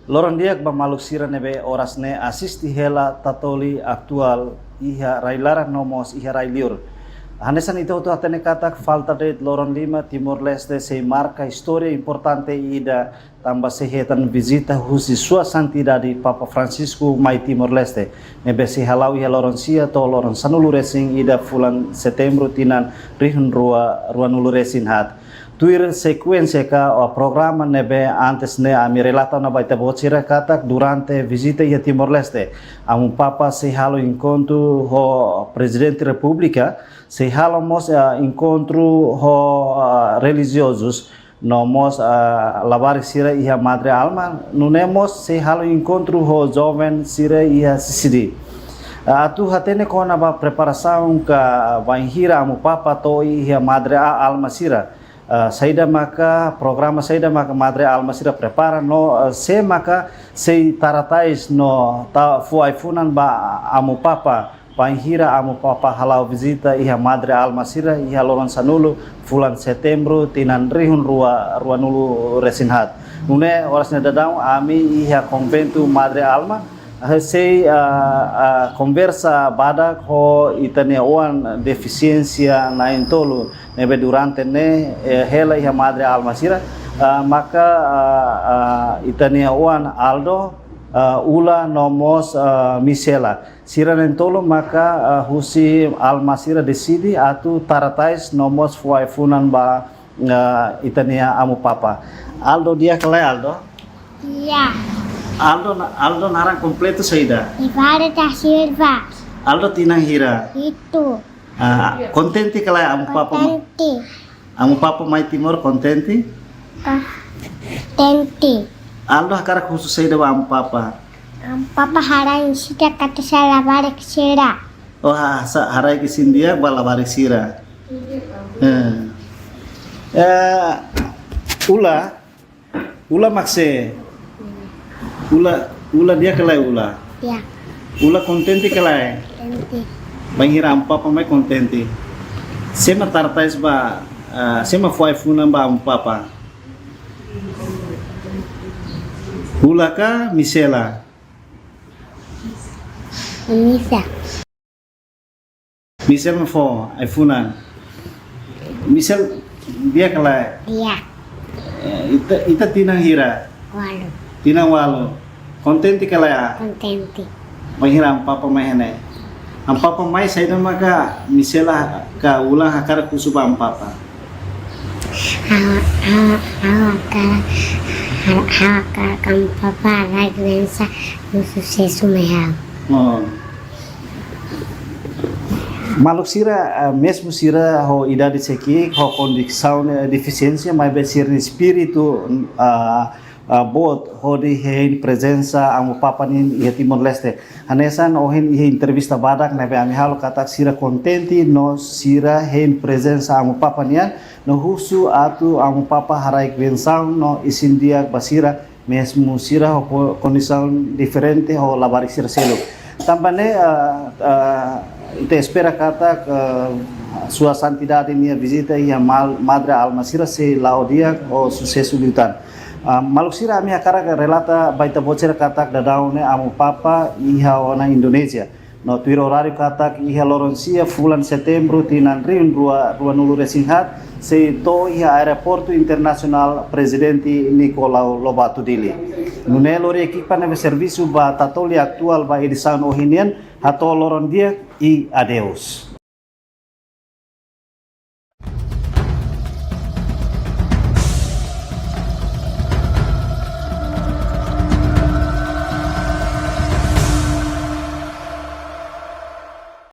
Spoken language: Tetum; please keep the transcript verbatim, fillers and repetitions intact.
Loron di'ak ba maluk sira ne'ebé oras ne'e asiste hela Tatoli Atuál iha rai-laran no mós iha rai-liur. Hanesan ita hotu hatene katak falta de'it loron lima Timor-Leste sei marka istória importante ida tanba sei hetan vizita husi Sua Santidade Papa Francisco mai Timor-Leste, ne'ebé sei hala'o iha loron sia to'o loron sanulu-resin-ida fulan Setembru tinan rihun rua ruanulu-resin-haat. Tuir sekuénsia ka programa ne'ebé antes ne'e ami relata ona ba ita-boot sira katak durante vizita iha Timor-Leste, Amu Papa sei halo enkontru ho Prezidente Repúblika, sei halo mós, ah, enkontru ho, ah, relijiozus, no mós, ah, labarik sira iha Madre Alma, nune'e mós sei halo enkontru ho joven sira iha C C D. Ah, atu hatene kona-ba preparasaun ka bainhira Amu Papa to'o iha Madre A-, Alma sira. Ah, saida maka programa, saida maka Madre Alma sira prepara no, ah, sé maka sei tara tais no ta fó ai-funan ba Amu Papa bainhira Amu Papa hala'o vizita iha Madre Alma sira iha loron sanulu fulan Setembru tinan rihun rua ruanulu-resin-haat. Nune'e oras ne'e daudaun ami iha konventu Madre Alma, ah, sei, ah, ah, konversa badak ho ita-nia oan defisiénsia na'in-tolu ne'ebé durante ne'e, eh, hela iha Madre Alma sira, ah, maka, ah, ah, ita-nia oan Aldo, ah, Ula no mós, ah, Misela. Sira na'in-tolu maka, ah, husi Alma sira deside atu tara tais no mós fó ai-funan ba, ah, ita-nia Amu Papa. Aldo di'ak ka lae, Aldo? Di'ak. Aldo na-, Aldo naran kompletu saida? Ivaldo da Silva. Aldo tinan hira? Hitu. Ah, kontente ka lae Amu Papa ma-, Kontente. Amu Papa mai Timor, kontente? Kontente. Aldo hakarak husu saida ba Amu Papa? Amu Papa haraik sira katak sira labarik sira. Oh, ha-, sa-, haraik isin di'ak ba labarik sira. Eh. Eh, Ula, Ula mak sé? Ula, Ula di'ak ka lae Ula? Di'ak. Ula kontente ka lae? Kontente. Bainhira Amu Papa mai kontente. Sé mak tara tais ba, ah, sé mak fó ai-funan ba Amu Papa? Ula ka Misela? Misa. Misel mak fó ai-funan. Misel di'ak ka lae? Di'ak. Eh, ita, ita tinan hira? Walu. Tinan walu. Kontente ka lae? Kontente. Bainhira Amu Papa mai iha ne'e? Amu Papa mai saida maka Misela ka Ula hakarak husu ba Amu Papa? Ha'u, ha'u, ha'u hakarak, ha'u, ha'u hakarak Amu Papa haraik bensaun no susesu mai ha'u. Oh. Maluk sira, eh, mezmu sira ho idade sei ki'ik, ho kondisaun, eh, defisiénsia, maibé sira-nia espíritu, ah, ah, boot hodi hein prezensa Amu Papa nian iha Timor-Leste. Hanesan ohin iha entrevista badak ne'ebé ami halo katak sira kontente no sira hein prezensa Amu Papa nian, no husu atu Amu Papa haraik bensaun no isin di'ak ba sira, mezmu sira ho ko-, kondisaun diferente ho labarik sira seluk. Tanba ne'e, ah, ah, ita espera katak, ah, Sua Santidade nia vizita iha mal-, Madre Alma sira sei la'o di'ak ho susesu liután. Ah, maluk sira, ami hakarak relata ba ita-boot sira katak daudaun ne'e Amu Papa iha ona Indonézia. No tuir oráriu katak iha loron sia fulan Setembru tinan rihun rua ruanulu-resin-haat, sei to'o iha Aeroportu Internasionál Prezidente Nicolau Lobato Dili. Nune'e lori ekipa ne'ebé servisu ba Tatoli Atuál ba edisaun ohin nian, hato'o loron di'ak i adeus.